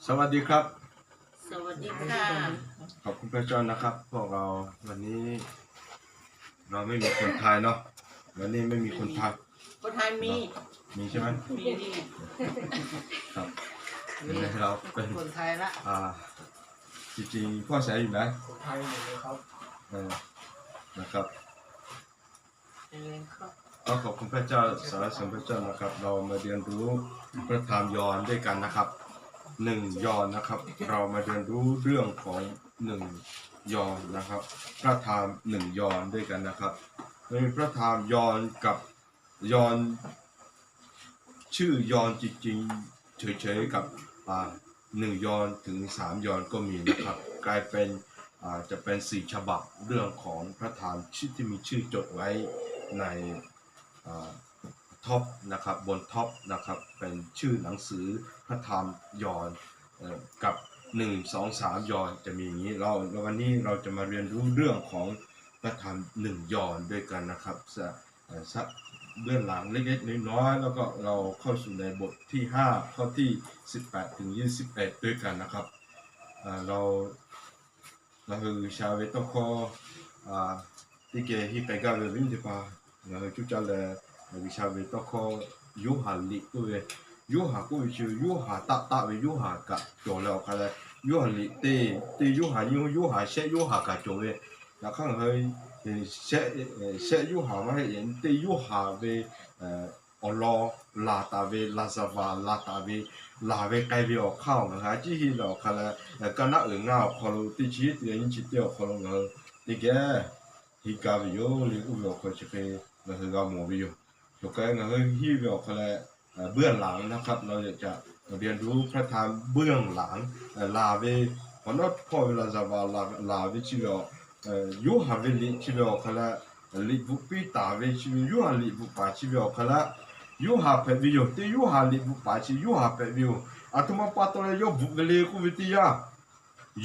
สวัสดีครับ สวัสดีค่ะ ขอบคุณพระเจ้านะครับ พวกเราวันนี้ เราไม่มีคนไทยเนาะ วันนี้ไม่มีคนไทย คนไทยมี มีใช่ไหม มีครับ เราเป็นคนไทยละ อ่า จริงๆ พ่อแสอยู่ไหน คนไทยหมดเลยครับ เออ นะครับ ก็ขอบคุณพระเจ้า สรรเสริญพระเจ้านะครับ เรามาเรียนรู้พระธรรมยอห์นด้วยกันนะครับ หนึ่งยอห์นนะครับ เรามาเรียนรู้เรื่องของหนึ่งยอห์นนะครับ พระธรรมหนึ่งยอห์นด้วยกันนะครับ มันมีพระธรรมยอห์นกับยอห์น ชื่อยอห์นจริงๆ เฉยๆ กับ อ่า หนึ่งยอห์นถึงสามยอห์นก็มีนะครับ กลายเป็น อ่า จะเป็นสี่ฉบับเรื่องของพระธรรมที่มีชื่อจดไว้ใน อ่า ท็อปนะครับ บนท็อปนะครับ เป็นชื่อหนังสือพระธรรมยอห์น เอ่อ กับหนึ่ง สอง สามยอห์นจะมีอย่างนี้ เรา แล้ววันนี้เราจะมาเรียนรู้เรื่องของพระธรรมหนึ่งยอห์นด้วยกันนะครับ สะ เอ่อ สักเบื้องหลังเล็กๆ น้อยๆ แล้วก็เราเข้าสู่ในบทที่ห้า ข้อที่สิบแปดถึงยี่สิบเอ็ดด้วยกันนะครับ เอ่อ เรา Ngaˬ hui G'uiˬsha ve tawˇ hkawˇ teˇ geh henˇ k'ai gaˇ ve awˬ viˉ teˇ hpaˍ, ngaˬ hui cuˇ caˇ leh G'uiˬsha ve tawˇ hkawˇ Yoˇhanˬ liꞈ k'oˆ ve, Yoˇhanˬ k'oˆ ve chi Yoˇhanˬ taˆ taˆ ve Yoˇhanˬ kaꞈ cawˬ leh awˬ hk'a leh, Yoˇhanˬ liꞈ teˇ, teˇ Yoˇhanˬ nyiˇ, Yoˇhanˬ shehˆ Yoˇhanˬ kaꞈ cawˬ ve, yaꞈ hk'aˇ ngaˬ hui shehˆ, shehˆ Yoˇhanˬ maˇ heˆ, teˇ Yoˇhanˬ ve awˬ lawn laˬ taˍ ve, laˍzaˍvaˍ laˬ taˍ ve, laˬ ve k'ai ve awˬ hk'aˇ ngaˬ hui a ciˉ henˇ leh awˬ hk'a leh, kaˇ naˉ uiˍ ngaˇ awˬ hk'aw lo teˇ chi hiˉ teˇ nyiˇ chi teˇ awˬ hk'aw lo ngaˬ hui teˇ geh henˇ gaˇ ve yoˬ le k'oˆ ve awˬ hk'aw chi hk'e ngaˬ hui g'a mawˬ ve yoˬ. Choˬ kaꞈ ngaˬ hui henˇ ve awˬ hk'a leh, เบื้องหลังนะครับ เราอยากจะเรียนรู้พระธรรมเบื้องหลัง laˬ ve, hk'awꞈ nawˉ hpawˇ ve laˍzaˍvaˍ laˬ ve chi ve awˬ, Yoˇhanˬ ve liꞈ chi ve awˬ hk'a leh, liꞈ bvuhꞈ piˇ taˍ ve chi ve Yoˇhanˬ liꞈ bvuhꞈ paˍ chi ve awˬ hk'a leh, Yoˇhanˬ hpehꞈ ve yoˬ. Teˇ Yoˇhanˬ liꞈ bvuhꞈ paˍ chi Yoˇhanˬ hpehꞈ ve yoˬ. Aˬ htoꞈ ma pa taw leh yawˇ bvuhꞈ ve le k'oˆ ve teˇ yanˇ,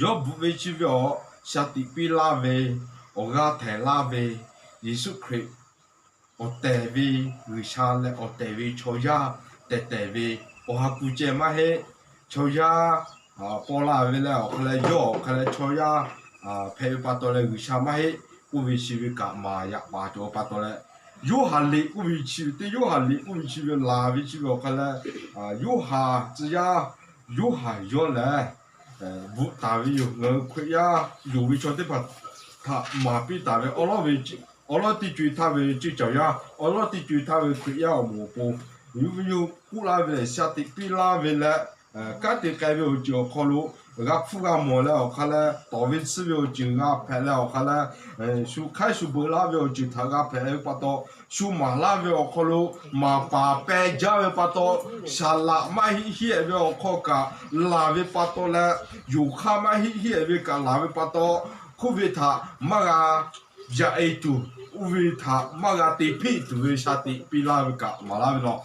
yawˇ bvuhꞈ ve chi ve awˬ shaˍ tiꞈ piˇ laˇ ve, awˬ g'aˇ htehˍ laˇ ve, Yeˍsuˆ Hkriꞈ awˬ tehˬ ve G'uiˬsha leh awˬ tehˬ ve chaw yaˇ tehˬ tehˬ ve, awˬ ha ku ceh maˇ heˆ. Chaw yaˇ paw la ve leh awˬ hk'a leh yawˇ awˬ hk'a leh chaw yaˇ hpehꞈ ve pa taw leh G'uiˬsha maˇ heˆ k'oˆ ve chi ve kaꞈ maˍ yaꞈ paˍ cawˬ ve pa taw leh, Yoˇhanˬ liꞈ k'oˆ ve chi ve teˇ Yoˇhanˬ liꞈ k'oˆ ve chi ve laˬ ve chi ve awˬ hk'a leh, Yoˇhanˬ tcuh yaˇ Yoˇhanˬ yawˇ lehˬ bvuhꞈ taˍ ve yoˬ. Ngaˬ hui Hkriꞈ yaˇ yonˍ ve chaw teˇ hpaˍ htaꞈ maˍ piˇ taˍ ve awˬ lawn ve, awˬ lawn teˇ co e htaˇ ve ceˇ cawˬ yaˇ, awˬ lawn teˇ co e htaˇ ve Hkriꞈ yaˇ awˬ moˍ awˬ pon, yuˬ ve yoˬ k'oˆ laˇ ve lehˬ shaˍ tiꞈ piˇ laˇ ve leh, kanˉ te k'ai ve awˬ ceuˬ awˬ hk'aw lo g'a hpfuhˇ g'a mawˬ leh awˬ hk'a leh, tawˍ ve tsuhˇ ve awˬ ceuˬ g'a hpehꞈ leh awˬ hk'a leh, shu hk'aiˉ shu beuꞈ laˇ ve awˬ ceuˬ htaꞈ g'a hpehꞈ ve pa taw, shu maˍ laˇ ve awˬ hk'aw lo maˍ paˍ peh jaˇ ve pa taw, saˍ laꞈ maˇ heˆ heˆ ve awˬ hk'aw kaꞈ laˬ ve pa taw leh, yonˍ hk'aˇ maˇ heˆ heˆ ve kaꞈ laˬ ve pa taw, hk'oˆ ve htaꞈ maˇ g'a yaꞈ e tuˬ, oˇ ve htaꞈ maˇ g'a te hpeˆ tuˬ ve shaˍ tiꞈ piˇ laˇ ve kaꞈ maˍ laˇ ve law.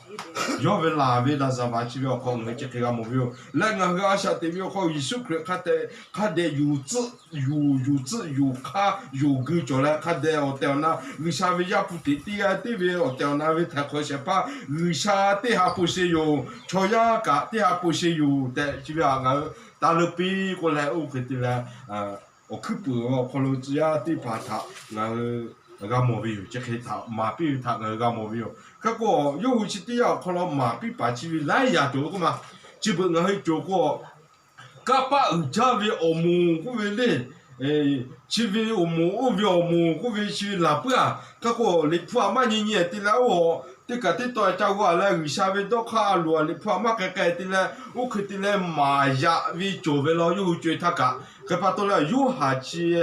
Yawˇ ve laˬ ve laˍzaˍvaˍ chi ve awˬ hk'aw ngaˬ hui chi hk'e g'a mawˬ ve yoˬ. Leh ngaˬ hui a shaꞈ teꞈ ve awˬ hk'aw Yeˍsuˆ Hkriꞈ hk'a te, hk'a dehꞈ yuˬ tcuhˆ yuˬ, yuˬ tcuhˆ yuˬ hk'aˇ yonˍ geu cawˬ leh hk'a dehꞈ awˬ tehˬ awˬ na G'uiˬsha ve Yaˇ hpu teꞈ teˇ g'aˇ teˇ ve awˬ tehˬ awˬ na ve htaiˍ hk'awꞈ shehˍ hpaˇ G'uiˬsha teˇ ha po sheˍ yoˬ. Chaw yaˇ kaꞈ teˇ ha po sheˍ yoˬ tehꞈ chi ve htaꞈ ngaˬ hui taˇ leuˉ piˇ k'oˆ leh, oˇ hk'e te leh awˬ hkuiˉ puiˍ awˬ hk'aw lo tcuh yaˇ teˇ hpaˍ htaꞈ ngaˬ hui g'a mawˬ ve yoˬ. Chi hk'e htaꞈ maˍ piˇ ve htaꞈ ngaˬ hui g'a mawˬ ve yoˬ. Hk'e k'o, yawˇ hui chi teˇ yanˇ awˬ hk'aw lo maˍ piˇ paˍ chi ve laiˉ yaꞈ cawˬ ve k'oˆ ma. Chi beuꞈ ngaˬ hui cawˬ k'o, kanˇ paˆ uiˍ jaˇ ve awˬ moˍ k'oˆ ve le, chi ve awˬ moˍ oˇ ve awˬ moˍ k'oˆ ve chi ve laˬ puiˉ a. Hk'e k'o, Liꞈ hpu a maˇ nyi nyi te leh oˇ, teˇ kaꞈ teˇ taw ca g'aw a leh G'uiˬsha ve dawˇ hk'aˇ a loˍ a Liꞈ hpu a maˇ k'ai k'ai te leh, oˇ hk'e te leh maˍ yaꞈ ve cawˬ ve law yawˇ hui co e htaˇ kaꞈ. Hk'e pa taw leh Yoˇhanˬ chi,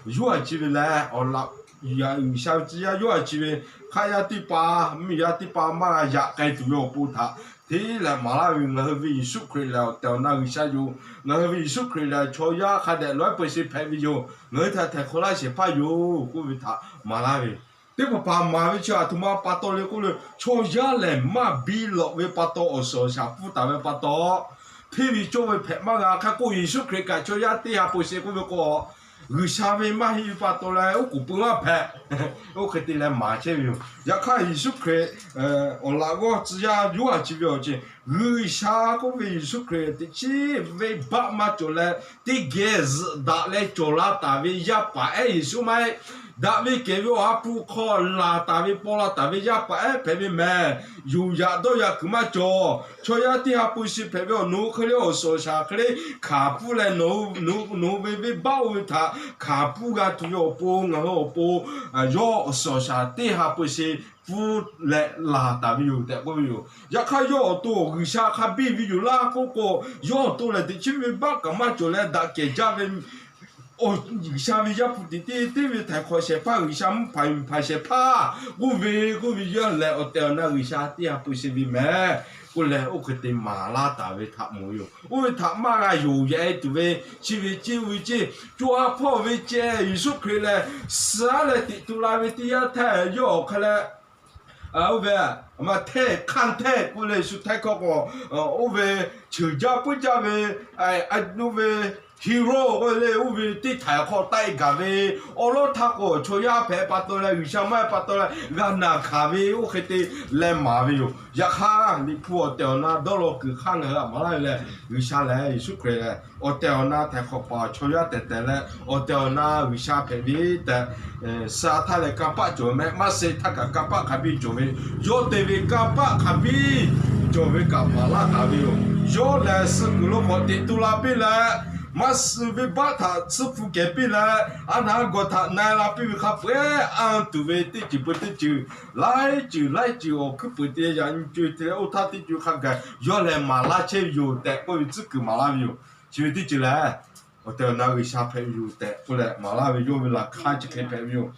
Yoˇhanˬ chi ve lehˬ awˬ laꞈ yaꞈ G'uiˬsha ve tcuh yaˇ Yoˇhanˬ chi ve hk'aˆ yaˇ teˇ hpaˍ, mvuhˇmiˬ yaˇ teˇ hpaˍ maˇ g'a yaꞈ k'ai tuˬ ve awˬ pon htaꞈ hteˇ leh maˍ laˇ ve, ngaˬ hui ve Yeˍsuˆ Hkriꞈ lehˬ awˬ tehˬ awˬ na G'uiˬsha yoˬ. Ngaˬ hui ve Yeˍsuˆ Hkriꞈ lehˬ chaw yaˇ hk'a dehꞈ lawˉ peuˬ sheˍ hpehꞈ ve yoˬ. Ngaˬ hui htaꞈ htaiˍ hk'awꞈ laˇ shehˍ hpaˇ yoˬ k'oˆ ve htaꞈ maˍ laˇ ve. Teˇ hpaˍ hpaˍ maˍ ve chi aˬ htoꞈ ma pa taw le k'oˆ le, chaw yaˇ lehˬ maˇ biˇ lawꞈ ve pa taw, awˬ suhˍ awˬ shaˍ pfuhˇ taˍ ve pa taw, hteˇ ve cawˇ ve hpehꞈ maˇ g'a. Hk'e k'o, Yeˍsuˆ Hkriꞈ kaꞈ chaw yaˇ teˇ ha po sheˍ k'oˆ ve k'o, G'uiˬsha ve maˇ heˆ ve pa taw leh oˉ k'oˍ pui maˇ hpehꞈ. Oˇ hk'e te leh maˍ chehˇ ve yoˬ. Yaꞈ hk'aˇ, Yeˍsuˆ Hkriꞈ awˬ laꞈ g'awˇ tcuh yaˇ Yoˇhanˬ chi ve awˬ ceuˬ G'uiˬsha k'oˆ ve Yeˍsuˆ Hkriꞈ teꞈ chiˉ venˇbaˆ maˇ cawˬ leh, teˇ geh zuhꞈ daꞈ leh cawˬ la taˍ ve yaˇ paˍ ehˉ Yeˍsuˆ maˇ heˆ. Daꞈ ve kehˬ ve Awˬ ha hpu hk'aw laˬ taˍ ve paw la taˍ ve yaˇ paˍ ehˉ hpehꞈ ve mehˍ. Yuˬ yaꞈ dawˇ yaꞈ kuiˬ maˇ cawˬ. Chaw yaˇ teˇ ha peu shi hpehꞈ ve awˬ, nawˬ hui hk'e le awˬ suhˍ awˬ shaˍ hk'e le hkanˍ pfuhˇ leh, nawˬ hui ve venˇbaˆ oˇ ve htaꞈ hkanˍ pfuhˇ g'a tuˬ ve awˬ pon, ngaˬ hui awˬ pon yawˇ awˬ suhˍ awˬ shaˍ teˇ ha peu shi pfuhˇ leh laˬ taˍ ve yoˬ tehꞈ k'oˆ ve yoˬ. Yaꞈ hk'aˇ, yawˇ awˬ to G'uiˬsha hk'a biˇ ve yoˬ laˇ k'oˆ k'o, yawˇ awˬ to lehˬ teꞈ chiˉ venˇbaˆ kaꞈ maˇ cawˬ leh daꞈ kehˬ jaˇ ve G'uiˬsha ve Yaˇ hpu tiꞈ tiˉ teˇ ve htaiˍ hk'awꞈ shehˍ hpaˇ, G'uiˬsha mvuhˇ hpaˍ miˬ hpaˍ shehˍ hpaˇ k'oˆ ve, k'oˆ ve yawˇ lehˬ awˬ tehˬ awˬ na G'uiˬsha teˇ ha peu shi ve mehˍ k'oˆ leh, oˇ hk'e te maˍ laˇ taˍ ve htaꞈ mawˬ ve yoˬ. Oˇ ve htaꞈ maˇ g'a yonˍ yaꞈ e tuˬ ve, chi ve ceˇ oˇ ve ceˇ, co ha hpawˇ ve ceh Yeˍsuˆ Hkriꞈ lehˬ, suh aˉ leh teꞈ tu la ve teˇ yanˇ htaˇ yawˇ awˬ hk'a leh, oˇ ve, a ma hteˇ hk'aˇ hteˇ k'oˆ leh shu htaiˇ hkawˇ k'o, oˇ ve ceuˬ jaˇ puiˉ jaˇ ve, oˇ ve Heˍroˆ k'oˆ ve le, oˇ ve teˇ htaiˍ hk'aw taˆ e gaˬ ve, awˉ lawˉ htaˇ k'o chaw yaˇ hpehꞈ pa taw leh, G'uiˬsha maˇ heˆ pa taw leh g'a naˬ hkanˍ ve, oˇ hk'e te leh maˍ ve yoˬ. Yaꞈ hk'aˇ, Liꞈ hpu awˬ tehˬ awˬ na dawˇ law kuiˬ hk'aˇ ngaˬ hui htaꞈ maˍ laˇ ve lehˬ, G'uiˬsha lehˬ Yeˍsuˆ Hkriꞈ lehˬ awˬ tehˬ awˬ na htaiˍ hk'awꞈ paˍ chaw yaˇ tehˬ tehˬ leh, awˬ tehˬ awˬ na G'uiˬsha hpehꞈ ve tehꞈ, suh htaˇ leh kanˇ paˆ cawˬ ve mehˆ, maˇ suh htaˇ kaꞈ kanˇ paˆ hk'a biˇ cawˬ ve, yawˇ te ve kanˇ paˆ hk'a biˇ cawˬ ve kaꞈ maˍ laˇ taˍ ve yoˬ. Yawˇ lehˬ suh kuiˬ lo k'awꞈ teꞈ tu la piˇ leh, maˇ suh ve baˆ htaꞈ tsuhˇ hpu kehˬ piˇ leh, a naˍ gawˬ htaꞈ na e la piˇ ve hk'a peu-eˬ anˇ tuˬ ve teˇ ceuˬ peu teˇ ceuˬ, laiˉ ceuˬ laiˉ ceuˬ awˬ hkuiˉ peuˍ te yaꞈ nyi co e te leh, oˇ htaˇ teˇ co hk'a gaˬ yawˇ lehˬ maˍ laˇ chehˇ ve yoˬ tehꞈ k'oˆ ve tcuhˉ kuiˬ maˍ laˇ ve yoˬ. Chi ve teˇ ceuˬ lehˬ, awˬ tehˬ awˬ na G'uiˬsha hpehꞈ ve yoˬ tehꞈ k'oˆ leh maˍ laˇ ve yawˇ ve laꞈ hk'aˇ chi hk'e hpehꞈ ve yoˬ.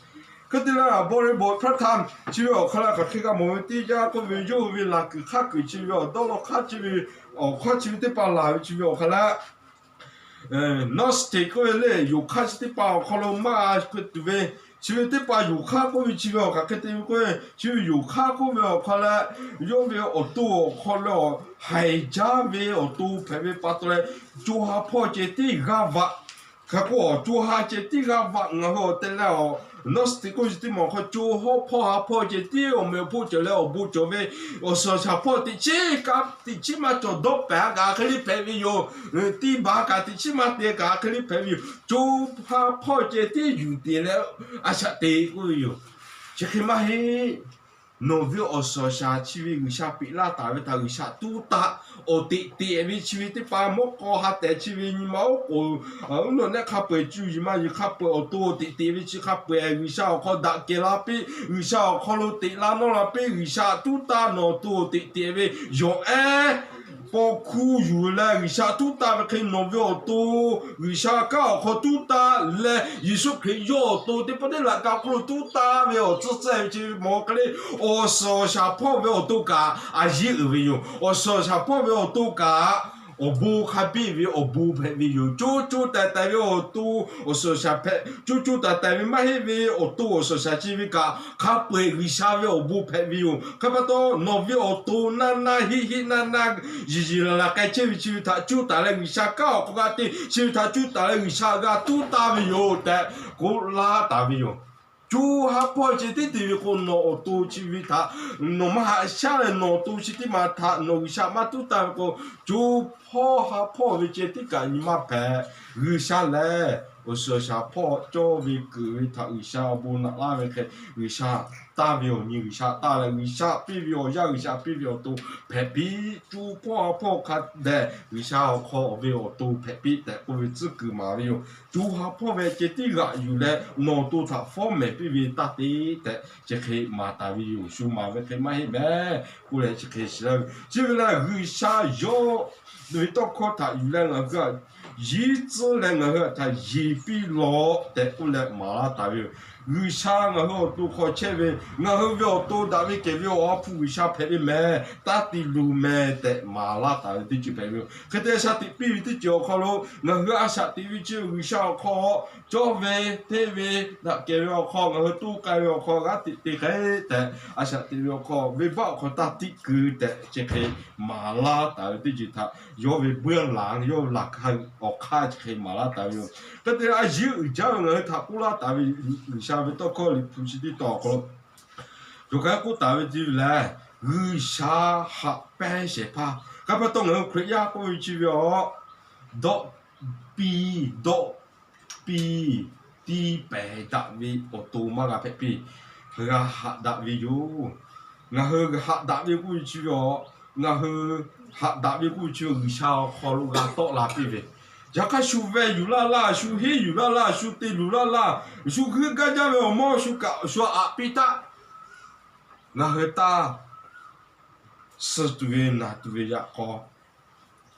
Hk'e te leh, a bawˇ le bawˬ hpaˇ htaˇ chi ve awˬ hk'aw leh hk'aˬ hk'e g'a mawˬ ve teˇ yanˇ k'oˆ ve, yawˇ ve laꞈ kuiˬ hk'aˇ kuiˬ chi ve awˬ dawˇ law hk'aˇ chi ve, awˬ hk'aˇ chi ve teˇ hpaˍ laˬ ve chi ve awˬ hk'aw leh, Gnostic k'oˆ ve le, yonˍ hk'aˇ chi teˇ hpaˍ awˬ hk'aw lo maˇ g'a hk'e tuˬ ve, chi ve teˇ hpaˍ yonˍ hk'aˇ k'oˆ ve chi ve awˬ hk'aˬ hk'e te ve k'o, chi ve yonˍ hk'aˇ k'oˆ ve awˬ hk'aw leh, yawˇ ve awˬ to awˬ hk'aw lo haiˬ jaˇ ve awˬ to hpehꞈ ve pa taw leh, co ha hpawˇ ceh tiˉ g'aˇ vaꞈ. Hk'e k'o, co ha ceh tiˉ g'aˇ vaꞈ ngaˬ hui awˬ tehˬ leh, Gnostic k'oˆ ve chi teˇ maˬ awˬ hk'aw co ha hpawˇ ha hpawˇ ceh tiˉ awˬ meh awˬ hpon cawˬ leh awˬ bon cawˬ ve awˬ suhˍ awˬ shaˍ hpawˇ teꞈ chiˉ kaꞈ teꞈ chiˉ maˇ cawˬ dawˇ pehˍ kaꞈ hk'e le hpehꞈ ve yoˬ. Tiˇ baˬ kaꞈ teꞈ chiˉ maˇ te kaꞈ hk'e le hpehꞈ ve yoˬ. Co ha hpawˇ ceh tiˉ yuˬ te leh a shaꞈ te k'oˆ ve yoˬ. Chi hk'e maˇ heˆ. Nawˬ ve awˬ suhˍ awˬ shaˍ chi ve G'uiˬsha peꞈ laˇ taˍ ve htaꞈ G'uiˬsha tuˉ taˇ. Awˬ teꞈ teꞈ ve chi ve teˇ hpaˍ mawˇ k'aw ha tehˬ chi ve nyi ma oˉ k'oˍ uˉ nawˬ nehˆ hk'a peu-eˬ cuˇ yiˍ maˇ yiˍ hk'a peu-eˬ awˬ to teꞈ teꞈ ve chi hk'a peu-eˬ G'uiˬsha awˬ hk'aw daꞈ kehˬ la piˇ, G'uiˬsha awˬ hk'aw lo teꞈ la nawˇ la piˇ, G'uiˬsha tuˉ taˇ nawˬ awˬ to teꞈ teꞈ ve yawˬ ehˉ paw hkuˇ yuˬ leh G'uiˬsha tuˉ taˇ ve hk'e nawˬ ve awˬ to G'uiˬsha kanˉ awˬ hk'aw tuˉ taˇ leh, Yeˍsuˆ Hkriꞈ yawˇ awˬ to teˇ pawˆ teˇ laꞈ ka hk'oˆ lo tuˉ taˇ ve awˬ tcuhˉ tcuhˉ ve chi mawˬ hk'e le, awˬ suhˍ awˬ shaˍ hpawˇ ve awˬ to kaꞈ a yiˉ uiˍ ve yoˬ. Awˬ suhˍ awˬ shaˍ hpawˇ ve awˬ to kaꞈ awˬ bon hk'a biˇ ve awˬ bon hpehꞈ ve yoˬ. Co co taiˍ taiˍ ve awˬ to awˬ suhˍ awˬ shaˍ hpehꞈ, co co taiˍ taiˍ ve maˇ heˆ ve awˬ to awˬ suhˍ awˬ shaˍ chi ve kaꞈ hk'a peu-eˬ G'uiˬsha ve awˬ bon hpehꞈ ve yoˬ. Hk'e pa taw, nawˬ ve awˬ to naˇ naˇ heˆ heˆ naˇ naˇ yiˬ yiˬ laˬ laˬ k'ai chehˇ ve chi ve htaꞈ cuˇ taˍ leh G'uiˬsha kanˉ awˬ hk'aw g'a te, chi ve htaꞈ cuˇ taˍ leh G'uiˬsha g'a tuˉ taˇ ve yoˬ tehꞈ k'oˆ laˇ taˍ ve yoˬ. Co ha hpawˇ ceh tiˉ te ve k'o, nawˬ awˬ to chi ve htaꞈ nawˬ maˇ haꞈ shaˉ leh nawˬ awˬ to chi teˇ maˬ htaꞈ nawˬ G'uiˬsha maˇ tuˉ taˇ ve k'o, co hpawˇ ha hpawˇ ve ceh tiˉ kaꞈ nyi ma hpehꞈ. G'uiˬsha lehˬ awˬ suhˍ awˬ shaˍ hpawˇ cawˇ ve kuiˬ ve htaꞈ G'uiˬsha awˬ bon naꞈ laˇ ve hk'e, G'uiˬsha taˇ ve awˬ nyi G'uiˬsha taˇ leh, G'uiˬsha piˇ ve awˬ yaˇ G'uiˬsha piˇ ve awˬ to hpehꞈ piˇ. Co hpawˇ ha hpawˇ hk'a dehꞈ G'uiˬsha awˬ hk'aw ve awˬ to hpehꞈ piˇ tehꞈ k'oˆ ve tcuhˉ kuiˬ maˍ ve yoˬ. Co ha hpawˇ ve ceh tiˉ g'aꞈ yuˬ leh nawˬ awˬ to htaꞈ fawˉ mehˍ piˇ ve taˇ te tehꞈ chi hk'e maˍ taˍ ve yoˬ. Shu maˍ ve hk'e maˇ heˆ mehˍ k'oˆ leh chi hk'e shiˍ laˇ ve. Chi ve lehˬ, G'uiˬsha yawˇ ve tawˇ hkawˇ htaꞈ yuˬ leh ngaˬ hui htaꞈ yiˇ tcuhˉ leh ngaˬ hui htaꞈ yeˬ piˇ lawꞈ tehꞈ k'oˆ leh maˍ laˇ taˍ ve yoˬ. G'uiˬsha ngaˬ hui awˬ to hk'aw chehˇ ve, ngaˬ hui ve awˬ to daꞈ ve kehˬ ve Awˬ ha hpu G'uiˬsha hpehꞈ ve mehˍ, taˇ te luˬ mehˍ tehꞈ maˍ laˇ taˍ ve teˇ ceuˬ hpehꞈ ve yoˬ. Hk'e te a shaꞈ teꞈ piˇ ve teˇ ceuˬ awˬ hk'aw lo ngaˬ hui a shaꞈ teꞈ ve chi G'uiˬsha awˬ hk'aw cawˇ ve, hteˇ ve, daꞈ kehˬ ve awˬ hk'aw ngaˬ hui toˇ k'ai ve awˬ hk'aw g'aˇ teꞈ te hk'e tehꞈ, a shaꞈ teꞈ ve awˬ hk'aw venˇbaˆ awˬ hk'aw taˇ tiˆ keu tehꞈ chi hk'e maˍ laˇ taˍ ve teˇ ceuˬ htaꞈ yawˇ ve buiˇ laˬ yawˇ ve laꞈ hk'aˇ awˬ hk'aˇ chi hk'e maˍ laˇ taˍ ve yoˬ. Hk'e te a yiˉ uiˍ jaˇ ve ngaˬ hui htaꞈ k'oˆ laˇ taˍ ve G'uiˬsha ve tawˇ hkawˇ Liꞈ hpu chi teˇ tawn awˬ hk'aw lo yawˬ hk'aˇ k'oˆ taˍ ve teˇ ceuˬ lehˬ, G'uiˬsha haꞈ pehnˇ shehˍ hpaˇ Hk'e pa taw ngaˬ hui Hkriꞈ yaˇ k'oˆ ve chi ve awˬ, dawˆ piˇ, dawˆ piˇ, tiˇ pehˍ daꞈ ve awˬ to maˇ g'a hpehꞈ piˇ. G'a haꞈ daꞈ ve yoˬ. Ngaˬ hui haꞈ daꞈ ve k'oˆ ve chi ve awˬ, ngaˬ hui haꞈ daꞈ ve k'oˆ ve chi G'uiˬsha awˬ hk'aw lo g'a tawˆ la piˇ ve. Yaꞈ hk'aˇ shu veh yuˬ laˇ laˇ, shu henˇ yuˬ laˇ laˇ, shu te luˬ laˇ laˇ, shu heuˆ gaˇ jaˇ ve awˬ mawˇ shu kaꞈ shu aꞈ piˇ taˆ. Ngaˬ hui taˇ suh tuˬ ve naˬ tuˬ ve yaꞈ k'aw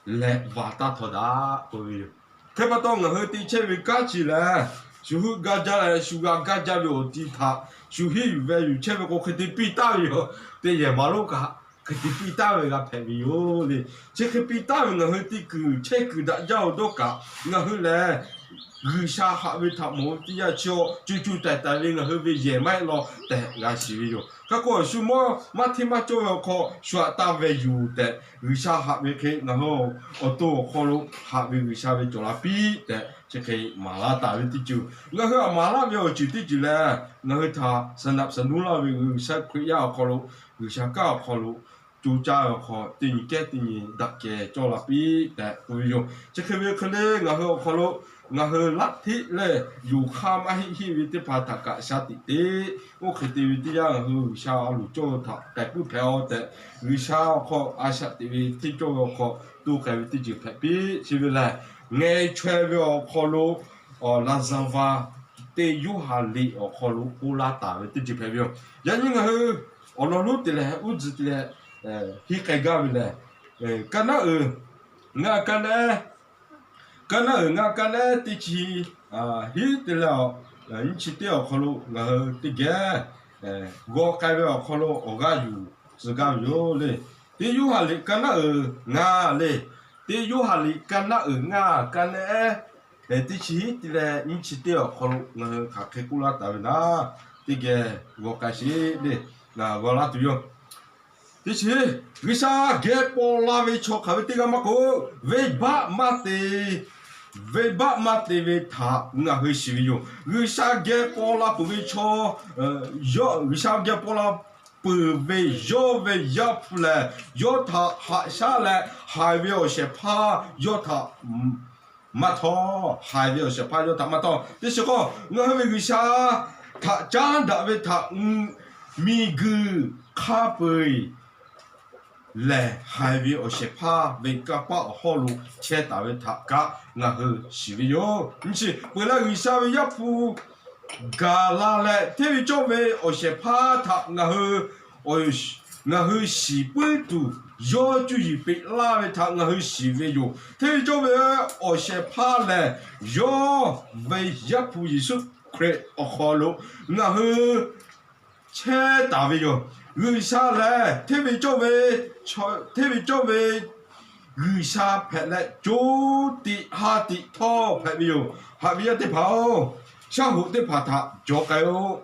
leh va taˇ htawˇ daꞈ k'oˆ ve yoˬ. Hk'e pa taw ngaˬ hui te chehˇ ve kanˉ chi lehˬ, shu heuˆ gaˇ jaˇ leh shu g'a gaˇ jaˇ ve awˬ ti htaꞈ shu henˇ yuˬ veh yuˬ chehˇ ve k'o hk'e te piˇ taˍ ve yoˬ. Teˇ yehˬ maˍ lonˉ kaꞈ hk'e te piˇ taˍ ve g'a hpehꞈ ve yoˬ le. Chi hk'e piˇ taˍ ve ngaˬ hui te kuiˬ chehˇ kuiˬ daꞈ jaˇ-oˬ dawˇ kaꞈ, ngaˬ hui lehˬ G'uiˬsha haꞈ ve htaꞈ mawˬ ve teˇ yanˇ chi awˬ, co co taiˍ taiˍ ve ngaˬ hui ve yehˬ maˇ heˆ law tehꞈ g'a shiˍ ve yoˬ. Hk'e k'o shu mawˇ maˇ hteˇ maˇ cawˇ ve awˬ hk'aw shu aꞈ taˇ veh yuˬ tehꞈ, G'uiˬsha haꞈ ve hk'e ngaˬ hui awˬ to awˬ hk'aw lo haꞈ ve G'uiˬsha ve cawˬ la piˇ tehꞈ chi hk'e maˍ laˇ taˍ ve teˇ ceuˬ. Ngaˬ hui aꞈ maˍ laˇ ve awˬ ceuˬ teˇ ceuˬ lehˬ, ngaˬ hui htaꞈ saˍ naꞈ saˍ nuˇ laˇ ve G'uiˬsha Hkriꞈ yaˇ awˬ hk'aw lo, G'uiˬsha kanˉ awˬ hk'aw lo co caˇ ve awˬ hk'aw teˇ nyi kehˉ teˇ nyi daꞈ kehˬ cawˇ la piˇ tehꞈ k'oˆ ve yoˬ. Chi hk'e ve hk'e le ngaˬ hui awˬ hk'aw lo, ngaˬ hui laˇ hteˆ leh yoˬ hk'aˇ maˇ heˆ heˆ ve teˇ hpaˍ htaꞈ kaꞈ shaˍ tiꞈ te. Oˇ hk'e te ve teˇ yanˇ ngaˬ hui G'uiˬsha a loˍ cawˇ ve htaꞈ k'ai puiˉ hpehꞈ-aw tehꞈ, G'uiˬsha awˬ hk'aw a shaꞈ teꞈ ve hteˇ cawˇ ve awˬ hk'aw to k'ai ve teˇ ceuˬ hpehꞈ piˇ. Chi ve lehˬ, ngeh chaweh ve awˬ hk'aw lo Laˍzaˍvaˍ teˇ Yoˇhanˬ liꞈ awˬ hk'aw lo k'oˆ laˇ taˍ ve teˇ ceuˬ hpehꞈ ve yoˬ. Yaꞈ nyi ngaˬ hui awˬ lawn lonˉ te leh uˉ tcuh te leh henˇ k'ai gaˇ ve lehˬ, ka naˉ uiˍ ngaˇ ka naˉ, ka naˉ uiˍ ngaˇ ka naˉ teˇ chi hiˉ te leh, nyiˇ chi teˇ awˬ hk'aw lo ngaˬ hui teˇ geh g'aw k'ai ve awˬ hk'aw lo awˬ g'aˇ yuˬ tcuh gaˇ ve yoˬ le. Teˇ Yoˇhanˬ liꞈ ka naˉ uiˍ ngaˇ le. Teˇ Yoˇhanˬ liꞈ ka naˉ uiˍ ngaˇ ka naˉ ehˉ teˇ chi hiˉ te leh nyiˇ chi teˇ awˬ hk'aw lo ngaˬ hui hk'aˬ hk'e k'oˆ laˇ taˍ ve naˉ, teˇ geh g'aw k'ai sheˍ le. Ngaˬ g'aw laˇ tuˬ yoˬ. Teˇ chi, G'uiˬsha geh paw la ve chaw hk'aˬ ve teˇ g'aˇ maˇ k'oˆ, venˇbaˆ maˇ te, venˇbaˆ maˇ te ve htaꞈ ngaˬ hui shiˍ ve yoˬ. G'uiˬsha geh paw la peuˬ ve chaw, yawˇ G'uiˬsha geh paw la peuˬ ve yawˇ ve Yaˇ hpu lehˬ, yawˇ htaꞈ haꞈ shaˉ leh haiˬ ve awˬ shehˍ hpaˇ yawˇ htaꞈ maˇ htawˇ, haiˬ ve awˬ shehˍ hpaˇ yawˇ htaꞈ maˇ htawˇ. Teˇ chi k'o, ngaˬ hui ve G'uiˬsha htaꞈ caˉ daꞈ ve htaꞈ miˬguiˬ hk'a peu-eˬ lehˬ, haiˬ ve awˬ shehˍ hpaˇ ve kanˇ paˆ awˬ hawˉ lo chehˇ taˍ ve htaꞈ kaꞈ ngaˬ hui shiˍ ve yoˬ. Nyi chi peuˬ leh, G'uiˬsha ve Yaˇ hpu gaˬ la leh, hteˇ ve cawˇ ve awˬ shehˍ hpaˇ htaꞈ ngaˬ hui, ngaˬ hui shiˍ puiˉ tuˬ yawˇ cuˇ yiˍ peꞈ laˇ ve htaꞈ ngaˬ hui shiˍ ve yoˬ. Hteˇ ve cawˇ ve awˬ shehˍ hpaˇ lehˬ, yawˇ ve Yaˇ hpu Yeˍsuˆ Hkriꞈ awˬ hk'aw lo ngaˬ hui chehˇ taˍ ve yoˬ. G'uiˬsha lehˬ, hteˇ ve cawˇ ve, hteˇ ve cawˇ ve G'uiˬsha hpehꞈ leh, co tiꞈ ha tiꞈ htawˇ hpehꞈ ve yoˬ. Haꞈ ve yaˇ teˇ hpaˍ-oˬ, shaˉ hoꞈ teˇ hpaˍ htaꞈ jawˬ k'ai-o.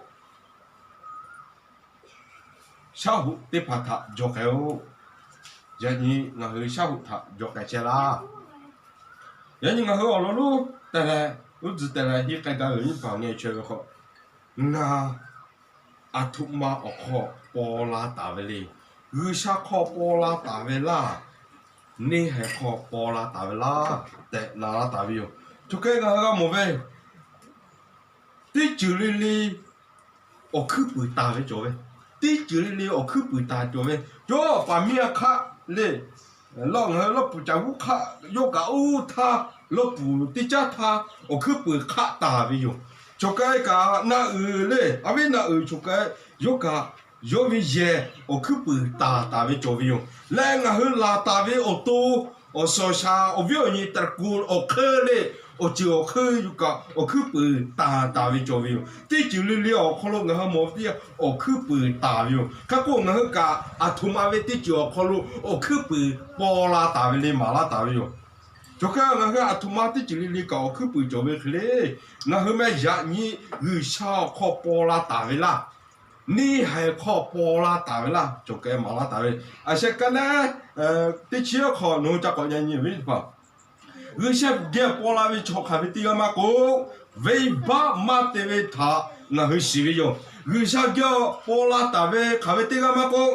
Shaˉ hoꞈ teˇ hpaˍ htaꞈ jawˬ k'ai-o. Yaꞈ nyi ngaˬ hui shaˉ hoꞈ htaꞈ jawˬ k'ai chehˇ laˇ. Yaꞈ nyi ngaˬ hui awˬ lawn lonˉ te leh, uˉ tcuh te leh henˇ k'ai gaˇ ve awˬ nyi paˍ ngeh chaweh ve hk'aw, ngaˬ aˬ htoꞈ ma awˬ hk'aw paw la taˍ ve le. G'uiˬsha hk'aw paw la taˍ ve laˇ, neˇ haiˬ hk'aw paw la taˍ ve laˇ tehꞈ na laˇ taˍ ve yoˬ. Chaw hk'e ngaˬ hui g'a mawˬ ve, teˇ ceuˬ le le awˬ hkuiˉ puiˍ taˍ ve cawˬ ve, teˇ ceuˬ le le awˬ hkuiˉ puiˍ taˍ cawˬ ve, yawˇ paˍ miˇ a hk'aˆ le, lawˇ ngaˬ hui lawˇ puˍ caˬ g'uˇ hk'aˆ yawˇ kaꞈ oˇ htaˇ, lawˇ puˍ teˇ caˉ htaˇ awˬ hkuiˉ puiˍ hk'aˆ taˍ ve yoˬ. Chaw k'ai kaꞈ na uiˍ le, a viˉ na uiˍ chaw k'ai, yawˇ kaꞈ yawˇ ve yehˬ awˬ hkuiˉ puiˍ taˍ taˍ ve cawˬ ve yoˬ. Leh ngaˬ hui laˬ taˍ ve awˬ to, awˬ suhˍ awˬ shaˍ awˬ viˉ awˬ nyi ตระกูล awˬ hk'eun le, awˬ ceuˬ awˬ hk'eun yuˬ kaꞈ awˬ hkuiˉ puiˍ taˍ taˍ ve cawˬ ve yoˬ. Teˇ ceuˬ le le awˬ hk'aw lo ngaˬ hui mawˬ ve teˇ yanˇ awˬ hkuiˉ puiˍ taˍ ve yoˬ. Hk'e k'o ngaˬ hui kaꞈ aˬ htoꞈ ma ve teˇ ceuˬ awˬ hk'aw lo awˬ hkuiˉ puiˍ paw la taˍ ve le maˍ laˇ taˍ ve yoˬ. Chaw hk'e ngaˬ hui aˬ htoꞈ ma teˇ ceuˬ le le kaꞈ awˬ hkuiˉ puiˍ cawˬ ve hk'e le, ngaˬ hui meh yaꞈ nyi G'uiˬsha awˬ hk'aw paw la taˍ ve laˇ, neˇ haiˬ hk'aw paw la taˍ ve laˇ cawˬ k'ai maˍ laˇ taˍ ve. Aˬ sheh ka naˉ teˇ chi awˬ hk'aw nawˬ hui ca k'awꞈ nyi nyi ve teˇ hpaˍ, G'uiˬsha geh paw la ve chaw hk'aˬ ve teˇ g'aˇ maˇ k'oˆ, venˇbaˆ maˇ te ve htaꞈ ngaˬ hui shiˍ ve yoˬ. G'uiˬsha geh paw la taˍ ve hk'aˬ ve teˇ g'aˇ maˇ k'oˆ,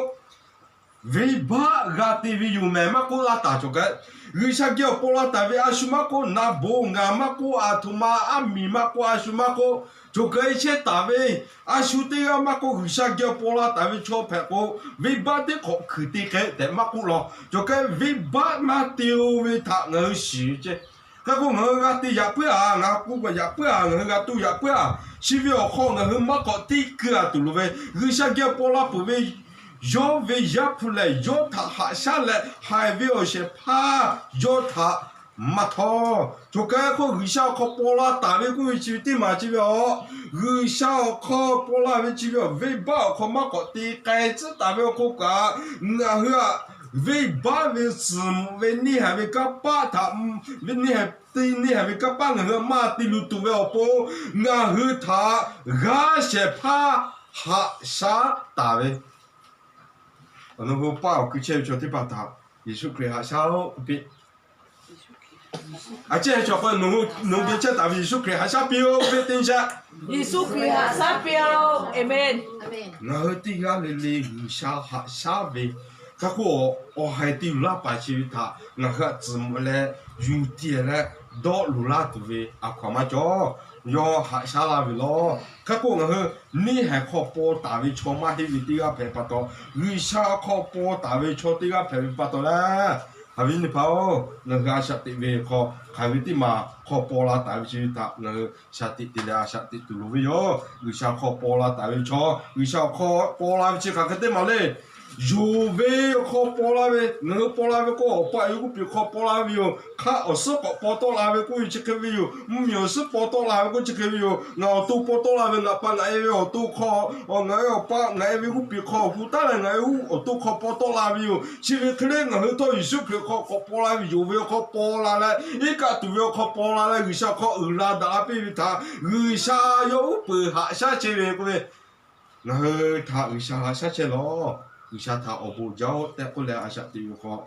Venˇbaˆ g'a te ve yoˬ mehˍ maˇ k'oˆ laˇ taˍ cawˬ kaꞈ, G'uiˬsha geh awˬ paw la taˍ ve a shu maˇ k'oˆ, naˍ boˍ ngaˬ maˇ k'oˆ, aˬ htoꞈ ma aˉ miˍ maˇ k'oˆ, a shu maˇ k'oˆ, cawˬ kaꞈ chehˇ taˍ ve a shu teˇ g'aˇ maˇ k'oˆ, G'uiˬsha geh awˬ paw la taˍ ve chaw hpehꞈ k'o, venˇbaˆ teˇ hk'awꞈ hkuiˬ te k'ai tehꞈ maˇ k'oˆ law. Cawˬ kaꞈ venˇbaˆ maˇ te-o ve htaꞈ ngaˬ hui shiˍ ve ceˇ. Hk'e k'o ngaˬ hui g'a te yaꞈ puiˉ-a, ngaˬ hui k'oˆ yaꞈ puiˉ-a, ngaˬ hui g'a tuˬ yaꞈ puiˉ-a, chi ve awˬ hk'aw ngaˬ hui maˇ k'awꞈ teˇ keu-a tuˬ loˍ ve, G'uiˬsha geh awˬ paw la peuˬ ve yawˇ ve Yaˇ hpu lehˬ, yawˇ htaꞈ haꞈ shaˉ leh haiˬ ve awˬ shehˍ hpaˇ yawˇ htaꞈ maˇ htawˇ. Cawˬ kaꞈ k'o G'uiˬsha awˬ hk'aw paw la taˍ ve k'oˆ ve chi ve teˇ maˬ chi ve a, G'uiˬsha awˬ hk'aw paw la ve chi ve a, venˇbaˆ awˬ hk'aw maˇ k'awꞈ te k'ai tcuhˉ taˍ ve awˬ hk'oˆ kaꞈ, ngaˬ hui a venˇbaˆ ve suhˍ mvuhꞈ ve neˇ haiˬ ve kanˇ paˆ htaꞈ, ve neˇ haiˬ te neˇ haiˬ ve kanˇ paˆ ngaˬ hui maˇ te luˬ tuˬ ve awˬ pon, ngaˬ hui htaꞈ g'aˇ shehˍ hpaˇ haꞈ shaˉ taˍ ve, awˬ nu hui paˇ awˬ kui chehˇ ve chaw teˇ hpaˍ htaꞈ Yeˍsuˆ Hkriꞈ haꞈ shaˉ-oˆ k'oˆ piˇ. A cehˇ chaw k'o, nawˬ hui geh chehˇ taˍ ve Yeˍsuˆ Hkriꞈ haꞈ shaˉ piˇ-oˆ k'oˆ ve teˇ shaˆ. Yeˍsuˆ Hkriꞈ haꞈ shaˉ piˇ-oˆ. Aˍmenˍ. Ngaˬ hui teˇ g'aˇ le le G'uiˬsha haꞈ shaˉ ve, hk'e k'o awˬ haiˬ te yuˬ laˇ paˍ chi ve htaꞈ ngaˬ hui htaꞈ tcuhˍ mvuh leh, yuˬ tiˍ leh, dawˆ luˬ laˇ tuˬ ve a hkaw-anˬ maˇ cawˬ. Yawˇ haꞈ shaˉ laˇ ve law. Hk'e k'o ngaˬ hui neˇ haiˬ hk'aw paw taˍ ve chaw maˇ heˆ ve teˇ g'aˇ hpehꞈ pa taw, G'uiˬsha hk'aw paw taˍ ve chaw teˇ g'aˇ hpehꞈ ve pa taw leh, haꞈ ve nyi hpaˍ-oˬ, ngaˬ hui a shaꞈ teꞈ ve hk'aw hk'aˬ ve teˇ maˬ hk'aw paw la taˍ ve chi ve htaꞈ ngaˬ hui shaˍ tiꞈ te leh a shaꞈ teꞈ tuˬ loˍ ve yoˬ. G'uiˬsha hk'aw paw la taˍ ve chaw, G'uiˬsha awˬ hk'aw paw la ve chi hk'aˬ hk'e teˇ maˬ le. Yonˍ ve awˬ hk'aw paw la ve, ngaˬ hui paw la ve k'o, awˬ pa awˬ e g'uˇ piˍ hk'aw paw la ve yoˬ. Hk'aˆ awˬ suhˉ k'awꞈ paw tawˆ la ve k'oˆ ve chi hk'e ve yoˬ. Mvuhˇmiˬ awˬ suhˉ paw tawˆ la ve k'oˆ chi hk'e ve yoˬ. Ngaˬ awˬ to paw tawˆ la ve, ngaˬ pa ngaˬ e ve awˬ to hk'aw, ngaˬ e awˬ pa ngaˬ e ve g'uˇ piˍ hk'aw hu taˉ leh ngaˬ e awˬ to hk'aw paw tawˆ la ve yoˬ. Chi ve hk'e le ngaˬ hui htawˇ Yeˍsuˆ Hkriꞈ hk'aw k'awꞈ paw la ve, yonˍ ve awˬ hk'aw paw la leh, iˉ kaˆ tuˬ ve awˬ hk'aw paw la leh, G'uiˬsha hk'aw uiˍ la daꞈ la piˇ ve htaꞈ G'uiˬsha yawˇ uˉ peunˍ haꞈ shaˉ chehˇ ve k'oˆ ve, ngaˬ hui htaꞈ G'uiˬsha haꞈ shaˉ chehˇ lawˬ. G'uiˬsha htaꞈ awˬ bon jaˇ-oˆ tehꞈ k'oˆ leh a shaꞈ teꞈ ve hk'aw,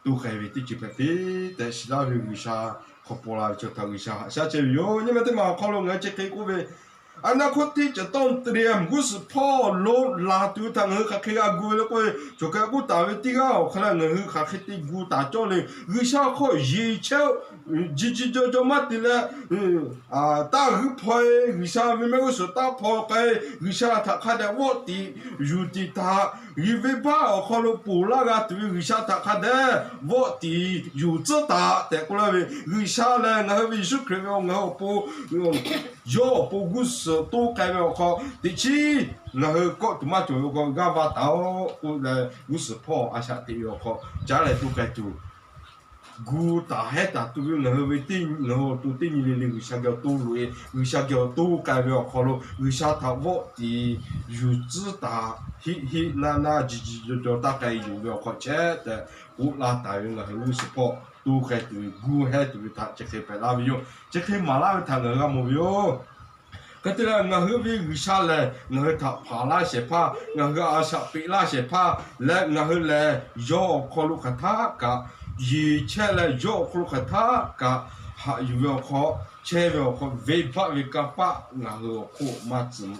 to k'ai ve teˇ ceuˬ hpehꞈ piˇ tehꞈ shiˍ laˇ ve G'uiˬsha hk'aw paw la ve chaw htaꞈ G'uiˬsha haꞈ shaˉ chehˇ ve yoˬ. Nyi ma teˇ maˬ awˬ hk'aw lo ngaˬ hui chi hk'e k'oˆ ve, อนาคตที่จะต้องเตรียม g'uˇ suhˍ hpawˇ lo laˬ tuˬ ve htaꞈ ngaˬ hui hk'aˬ hk'e g'a gu ve le k'oˆ ve, cawˬ kaꞈ k'oˆ taˍ ve teˇ g'aˇ awˬ hk'aw lo ngaˬ hui hk'aˬ hk'e te gu taˍ cawˇ le. G'uiˬsha hk'aw yeˬ chehˇ-oˆ, ji ji jaw jaw maˇ te leh, taˇ g'uiˇ hpaw-e, G'uiˬsha ve mehˆ g'uˇ suhˍ taˇ hpaw k'ai, G'uiˬsha htaꞈ hk'a dehꞈ vawˆ tiˍ yuˬ tiˍ taˍ, venˇbaˆ awˬ hk'aw lo ponˬ laˇ g'a tuˬ ve G'uiˬsha htaꞈ hk'a dehꞈ vawˆ tiˍ yuˬ tcuhˉ taˍ tehꞈ k'oˆ laˇ ve, G'uiˬsha lehˬ ngaˬ hui ve Yeˍsuˆ Hkriꞈ ve ngaˬ hui awˬ pon, yawˇ awˬ pon g'uˇ suhˍ toˇ k'ai ve awˬ hk'aw teꞈ chiˉ ngaˬ hui kawˆ tuˬ maˇ cawˬ ve awˬ hk'aw g'aˇ va taˍ-oˆ k'oˆ leh, g'uˇ suhˍ hpawˇ a shaꞈ teꞈ ve awˬ hk'aw caˉ leh toˇ k'ai tuˬ gu taˍ hehˉ taˍ tuˬ ve ngaˬ hui ve teˇ ngaˬ hui awˬ to teˇ nyi le le G'uiˬsha geh awˬ to loꞈ-e, G'uiˬsha geh awˬ to k'ai ve awˬ hk'aw lo G'uiˬsha htaꞈ vawˆ tiˍ yuˬ tcuhˉ taˍ, hiˆ hiˆ naˇ naˇ ji ji jaw jaw taˇ k'ai yuˬ ve awˬ hk'aw chehˇ tehꞈ k'oˆ laˇ taˍ ve ngaˬ hui g'uˇ suhˍ hpawˇ toˇ k'ai tuˬ ve gu hehˉ tuˬ ve htaꞈ chi hk'e hpehꞈ laˇ ve yoˬ. Chi hk'e maˍ laˇ ve htaꞈ ngaˬ hui g'a mawˬ ve yoˬ. Hk'e te leh ngaˬ hui ve G'uiˬsha lehˬ ngaˬ hui htaꞈ hpanˍ laˇ shehˍ hpaˇ, ngaˬ hui a shaꞈ peꞈ laˇ shehˍ hpaˇ leh, ngaˬ hui lehˬ yawˇ awˬ hk'aw lo hk'aˬ htaˆ kaꞈ yeˬ chehˇ leh, yawˇ awˬ hk'aw lo hk'aˬ htaˆ kaꞈ haꞈ yuˬ ve awˬ hk'aw, chehˇ ve awˬ hk'aw, venˇbaˆ ve kanˇ paˆ ngaˬ hui awˬ hk'oˆ maˇ tcuh,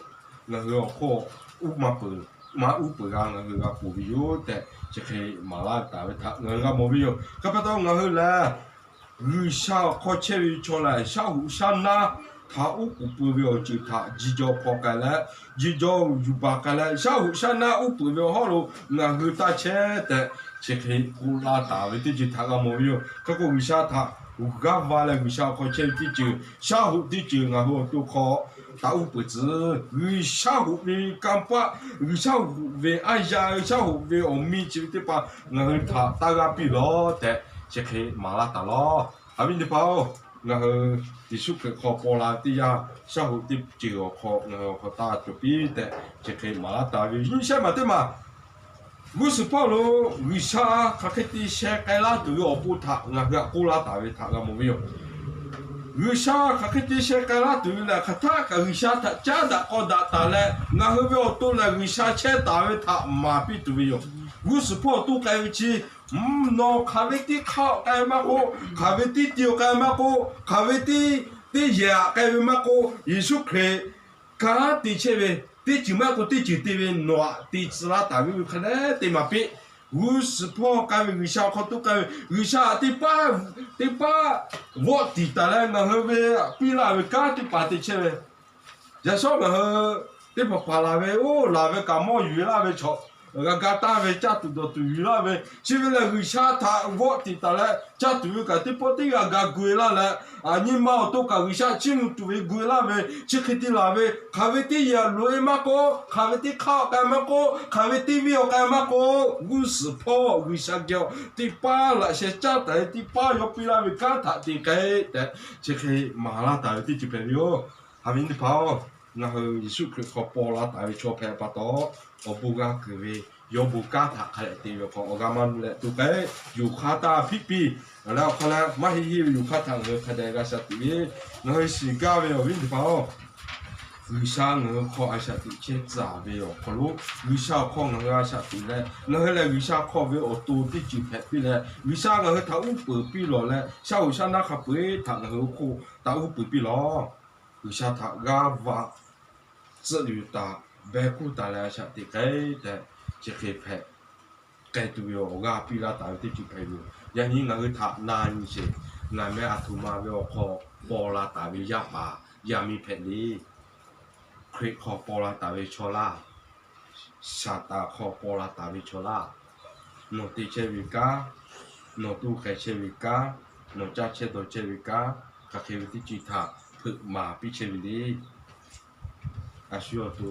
ngaˬ hui awˬ hk'oˆ uˉ maˇ peuˬ, maˇ uˉ peunˍ g'a ngaˬ hui g'a ponˬ ve yoˬ tehꞈ chi hk'e maˍ laˇ taˍ ve htaꞈ ngaˬ hui g'a mawˬ ve yoˬ. Hk'e pa taw ngaˬ hui lehˬ G'uiˬsha awˬ hk'aw chehˇ ve chaw lehˬ, shaˉ hoꞈ shaˉ naˉ htaꞈ uˉ k'oˍ peuˬ ve awˬ ceuˬ htaꞈ ji jaw hpaw k'ai leh, ji jaw yuˬ baˬ k'ai leh, shaˉ hoꞈ shaˉ naˉ uˉ peunˍ ve awˬ hawˉ lo ngaˬ hui taˇ chehˇ tehꞈ chi hk'e k'oˆ laˇ taˍ ve teˇ ceuˬ htaꞈ g'a mawˬ ve yoˬ. Hk'e k'o G'uiˬsha htaꞈ g'aˇ va leh G'uiˬsha awˬ hk'aw chehˇ ve teˇ ceuˬ, shaˉ hoꞈ teˇ ceuˬ ngaˬ hui awˬ to hk'aw htaꞈ uˉ peunˍ tcuh, G'uiˬsha hoꞈ ve kanˇ paˆ, G'uiˬsha hoꞈ ve aˉ yaˇ, G'uiˬsha hoꞈ ve awˬ miˇ chi ve teˇ hpaˍ ngaˬ hui htaꞈ taˇ g'aˇ piˇ lawˬ tehꞈ chi hk'e maˍ laˇ taˍ lawˬ. Haꞈ ve nyi hpaˍ-oˬ, ngaˬ hui Yeˍsuˆ Hkriꞈ hk'aw paw la teˇ yanˇ, shaˉ hoꞈ teˇ ceuˬ awˬ hk'aw ngaˬ hui awˬ hk'aw taˇ cawˬ piˇ tehꞈ chi hk'e maˍ laˇ taˍ ve yoˬ. Nyi shehˉ maˬ teˇ maˬ g'uˇ suhˍ hpawˇ lo G'uiˬsha hk'aˬ hk'e te sheh k'ai laˇ tuˬ ve awˬ pon htaꞈ ngaˬ hui htaꞈ k'oˆ laˇ taˍ ve htaꞈ g'a mawˬ ve yoˬ. G'uiˬsha hk'aˬ hk'e te sheh k'ai laˇ tuˬ ve lehˬ, hk'aˬ htaˆ kaꞈ G'uiˬsha htaꞈ caˉ daꞈ k'aw daꞈ taˍ leh, ngaˬ hui ve awˬ to lehˬ G'uiˬsha chehˇ taˍ ve htaꞈ maˍ piˇ tuˬ ve yoˬ. G'uˇ suhˍ hpawˇ awˬ to k'ai ve chi, nawˬ hk'aˬ ve teˇ hk'aˇ k'ai maˇ k'oˆ, hk'aˬ ve teˇ ti awˬ k'ai maˇ k'oˆ, hk'aˬ ve teˇ, teˇ yehˬ aꞈ k'ai ve maˇ k'oˆ, Yeˍsuˆ Hkriꞈ kanˉ te chehˇ ve teˇ ceuˬ maˇ k'oˆ teˇ ceuˬ te ve nawˬ aꞈ te tcuh laˇ taˍ ve hk'a dehꞈ te maˍ piˇ. G'uˇ suhˍ hpawˇ k'ai ve, G'uiˬsha awˬ hk'aw toˇ k'ai ve, G'uiˬsha teˇ paˉ, teˇ paˉ vawˆ tiˍ taˍ leh ngaˬ hui ve piˇ laˇ ve kanˉ teˇ hpaˍ te chehˇ ve. Yaꞈ shawˉ ngaˬ hui teˇ hpaˍ hpaˍ laˬ ve, oˇ laˬ ve kaꞈ mawˇ yuˬ laˇ ve chaw, g'a ga taˇ ve, caˇ tuˬ dawˬ tuˬ yuˬ laˇ ve, chi ve lehˬ G'uiˬsha htaꞈ vawˆ tiˍ taˍ leh caˇ tuˬ ve kaꞈ teˇ pawˆ teˇ g'aˇ g'a gu-e laˇ leh, nyi ma awˬ to kaꞈ G'uiˬsha chiˇ mvuh tuˬ ve gu-e laˇ ve, chi hk'e te laˬ ve, hk'aˬ ve teˇ yanˇ loꞈ-e maˇ k'oˆ, hk'aˬ ve teˇ hk'aˇ awˬ k'ai maˇ k'oˆ, hk'aˬ ve teˇ viˇ awˬ k'ai maˇ k'oˆ, g'uˇ suhˍ hpawˇ G'uiˬsha geh teˇ paˉ laꞈ sheh caˉ taˍ ve, teˇ paˉ yawˇ piˇ laˇ ve kanˉ htaꞈ te k'ai tehꞈ, chi hk'e maˍ laˇ taˍ ve teˇ ceuˬ hpehꞈ ve yoˬ. Haꞈ ve teˇ hpaˍ-oˬ, ngaˬ hui Yeˍsuˆ Hkriꞈ hk'aw paw la taˍ ve chaw hpehꞈ pa taw, awˬ bon g'a keunˍ ve, yawˇ bon kanˉ htaꞈ hk'a dehꞈ te ve awˬ hk'aw awˬ g'aˇ maˇ nuˇ leh to k'ai, yoˬ hk'aˇ taˇ hpiˆ piˇ. Leh awˬ hk'aw leh maˇ heˆ heˆ ve yoˬ hk'aˇ htaꞈ ngaˬ hui hk'a dehꞈ g'a shaꞈ teꞈ ve, ngaˬ hui shiˍ gaˇ ve awˬ viˉ teˇ hpaˍ-oˬ, G'uiˬsha ngaˬ hui hk'aw a shaꞈ teꞈ chehˇ tcuh ve awˬ hk'aw lo, G'uiˬsha awˬ hk'aw ngaˬ hui a shaꞈ teꞈ leh, ngaˬ hui lehˬ G'uiˬsha hk'aw ve awˬ to teˇ ceuˬ hpehꞈ piˇ leh, G'uiˬsha ngaˬ hui htaꞈ uˉ peunˍ piˇ lawˬ leh, shaˉ hoꞈ shaˉ naˉ hk'a peu-eˬ htaꞈ ngaˬ hui awˬ hk'oˆ htaꞈ uˉ peunˍ piˇ lawˬ. G'uiˬsha htaꞈ g'aˇ va tcuhˆ yuˬ taˍ, beh kuˇ taˍ leh a shaꞈ teꞈ k'ai tehꞈ, chi hk'e hpehꞈ k'ai tuˬ ve awˬ g'aˇ piˇ laˇ taˍ ve teˇ ceuˬ hpehꞈ ve yoˬ. Yaꞈ nyi ngaˬ hui htaꞈ na nyi sheˍ. Ngaˬ meh a htoꞈ ma ve awˬ hk'aw paw la taˍ ve yaˇ paˍ yaˇ miˇ hpehꞈ le. Hkriꞈ hk'aw paw la taˍ ve chaw laˇ, Saˍtanˍ hk'aw paw la taˍ ve chaw laˇ, nawˬ te chehˇ ve kanˉ, nawˬ toˇ k'ai chehˇ ve kanˉ, nawˬ caˇ chehˇ dawˬ chehˇ ve kanˉ, hk'aˬ hk'e ve teˇ ceuˬ htaꞈ hpeuꞈ maˍ piˇ chehˇ ve le. A shu yawˇ awˬ to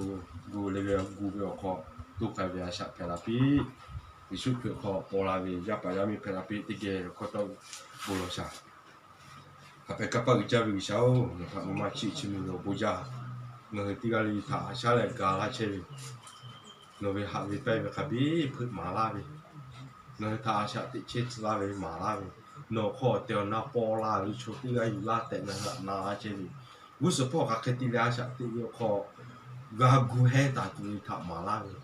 gu leh ve gu ve awˬ hk'aw toˇ k'ai ve a shaꞈ hpehꞈ la piˇ. Yeˍsuˆ Hkriꞈ hk'aw paw la ve yaˇ paˍ yaˇ miˇ hpehꞈ la piˇ teˇ geh hk'aw tawˇ bon lawˬ shaˍ. Hk'a hpehꞈ kanˇ paˆ uiˍ jaˇ ve G'uiˬsha-oˬ, nawˬ htaꞈ maˇ chiˇ chiˇ mvuh ve awˬ bon jaˇ. Ngaˬ hui teˇ g'aˇ le le htaꞈ a shaˉ leh ga laˇ chehˇ ve, nawˬ ve haꞈ ve pehnˇ ve hk'a biˇ hpeuꞈ maˍ laˇ ve, ngaˬ hui htaꞈ a shaꞈ teꞈ chehˇ tcuh laˇ ve maˍ laˇ ve, nawˬ hk'aw tehˬ awˬ na paw la ve chaw teˇ g'aˇ yuˬ laˇ tehꞈ ngaˬ hui htaꞈ na laˇ chehˇ ve, g'uˇ suhˍ hpawˇ hk'aˬ hk'e te leh a shaꞈ teꞈ ve awˬ hk'aw g'a gu heh taˍ tuˬ ve htaꞈ maˍ laˇ ve,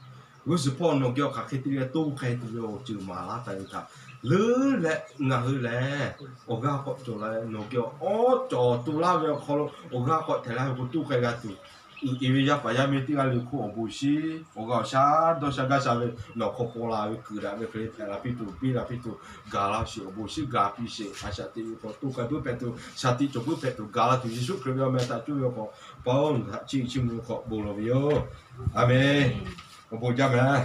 g'uˇ suhˍ hpawˇ nawˬ geh awˬ hk'aˬ hk'e te leh toˇ k'ai tuˬ ve awˬ ceuˬ maˍ laˇ taˍ ve htaꞈ leuˉ leh ngaˬ hui lehˬ awˬ g'aˇ k'awꞈ cawˬ la leh nawˬ geh awˬ cawˬ tuˬ laˇ ve awˬ hk'aw lo awˬ g'aˇ k'awꞈ hteꞈ laˇ ve k'o toˇ k'ai g'a tuˬ, uiˍ e ve yaˇ paˍ yaˇ miˇ teˇ g'aˇ le le hk'oˆ awˬ bon shiˍ, awˬ g'aˇ awˬ shaˉ dawˇ sha gaˇ sha ve, nawˬ hk'aw paw la ve kuiˬ daꞈ ve hk'e le hpehꞈ la piˇ tuˬ, piˇ la piˇ tuˬ, gaˬ la sheˍ, awˬ bon shiˍ gaˬ piˇ sheˍ, a shaꞈ teꞈ ve hk'aw toˇ k'ai puiˉ hpehꞈ tuˬ, shaˍ tiꞈ cawˬ puiˉ hpehꞈ tuˬ, gaˬ la tuˬ, Yeˍsuˆ Hkriꞈ ve awˬ meh htaꞈ cuˇ ve awˬ hk'aw, paw htaꞈ chiˇ chiˇ mvuh ve hk'aw bon lawˬ ve yoˬ. A menˬ. Awˬ bon jaˇ meh.